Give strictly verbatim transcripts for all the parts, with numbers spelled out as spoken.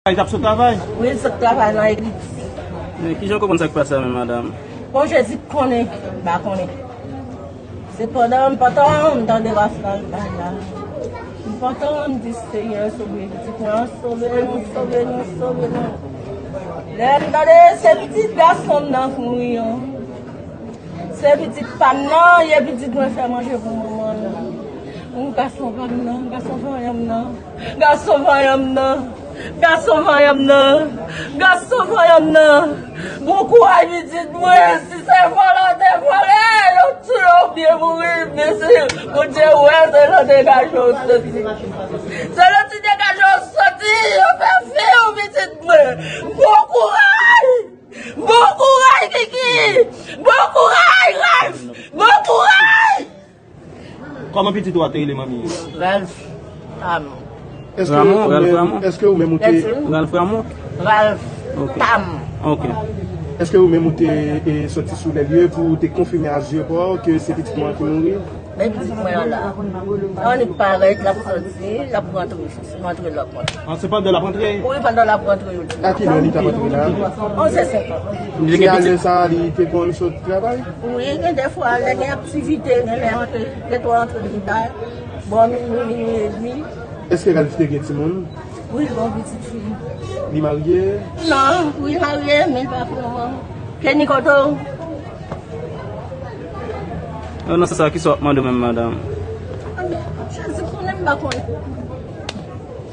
Li t ap sot travay? Wi, l sot travay nan egliti. Men kijan w konprann sa k pase a menm, madanm? Bon, Jezi konnen, m pa konnen. Sepandan, m pantan m tande rafal bay la. M pantan m di, Senyè, sove pitit mwen an, sove nou, sove nou, sove nou. Lè m tande se pitit gason m nan k mouri an. Se pitit pa m nan, ye pitit mwen fè manje pou manman l. Gason pa m nan, gason vanyan m nan. Gason vanyan m nan. Gason vanyan m nan. Gason vanyan m nan. Bon kouraj pitit mwen, si se vòlè w te vòlè, yo tiye w byen mouri, men si Bondye wè se nan degaje w soti. Se nan ti degaje w soti, yo fè fi w pitit mwen. Bon kouraj! Bon kouraj, Kiki! Bon kouraj, Ralph! Bon kouraj! Kòman pitit ou a te rele manmi? Ralph Tam. Èske Ramon, ou Ralph menm, Ramon. Èske ou menm ou te Ralph Ramon? Ralph Ok. Tam. Ok. Èske ou menm ou te e, soti sou lè lye pou ou te konfime a zye pa w ke se pitit mwen ki mouri? Men pitit mwen an la. Annik parèt, l ap soti, l ap rantre, rantre lòt mwen. An, se pandan l ap rantre? Wi, pandan l ap rantre, yo di. A ki lè li t ap rantre la? Onz è senkant. Se a lè sa a li te konn sot travay? Wi, gen de fwa, lè gen aktivite, gen lè antre, gen twa antre pita, bò minwi, minwi edmi. Èske Ralph te gen timoun? Wi, l gen yon pitit fi. Li marye? Non, wi, l marye, men l pa pran manman. Kenny kote w? Nan sans sa, kisa w ap mande w menm, madanm? Anben, Jezi konnen, m pa konnen.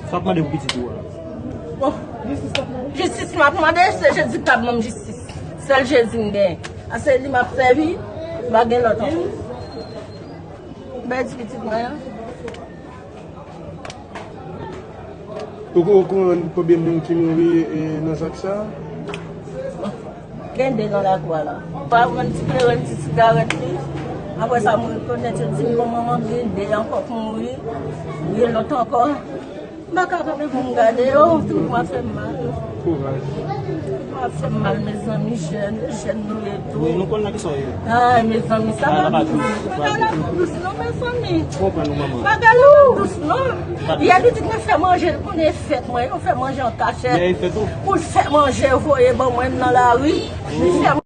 Sa w ap mande pou pitit ou a? Bon, jistis m ap mande, se Jezi k ap ban m jistis. Sèl Jezi m gen. A se li m ap sèvi, m pa gen lòt ankò. M pèdi pitit mwen an. Ou ko-, ou konn konbyen moun ki mouri, e, nan zak sa? Gen de nan lakou a la. Pa vann ti kleren, ti sigarèt li. Apre sa, mwen rekonèt yo di m, bon, manman gen de ankò k mouri. Gen lòt ankò. M pa ka kanpe pou m gade yo, tout mwen fè m mal. Kouraj. Mwen fè m mal, mezanmi, jèn, jèn nou ye tou. Wi, nou konn nan kisa w ye. Ay, mezanmi, sa pa dous. Bagay la pa dous non, mezanmi. Konprann nou, manman. Bagay la pa dous non. Yè pitit mwen fè manje, l konnen fèt mwen, yo fè manje an kachèt. Pou l fè manje, voye ban mwen nan lari. Li fè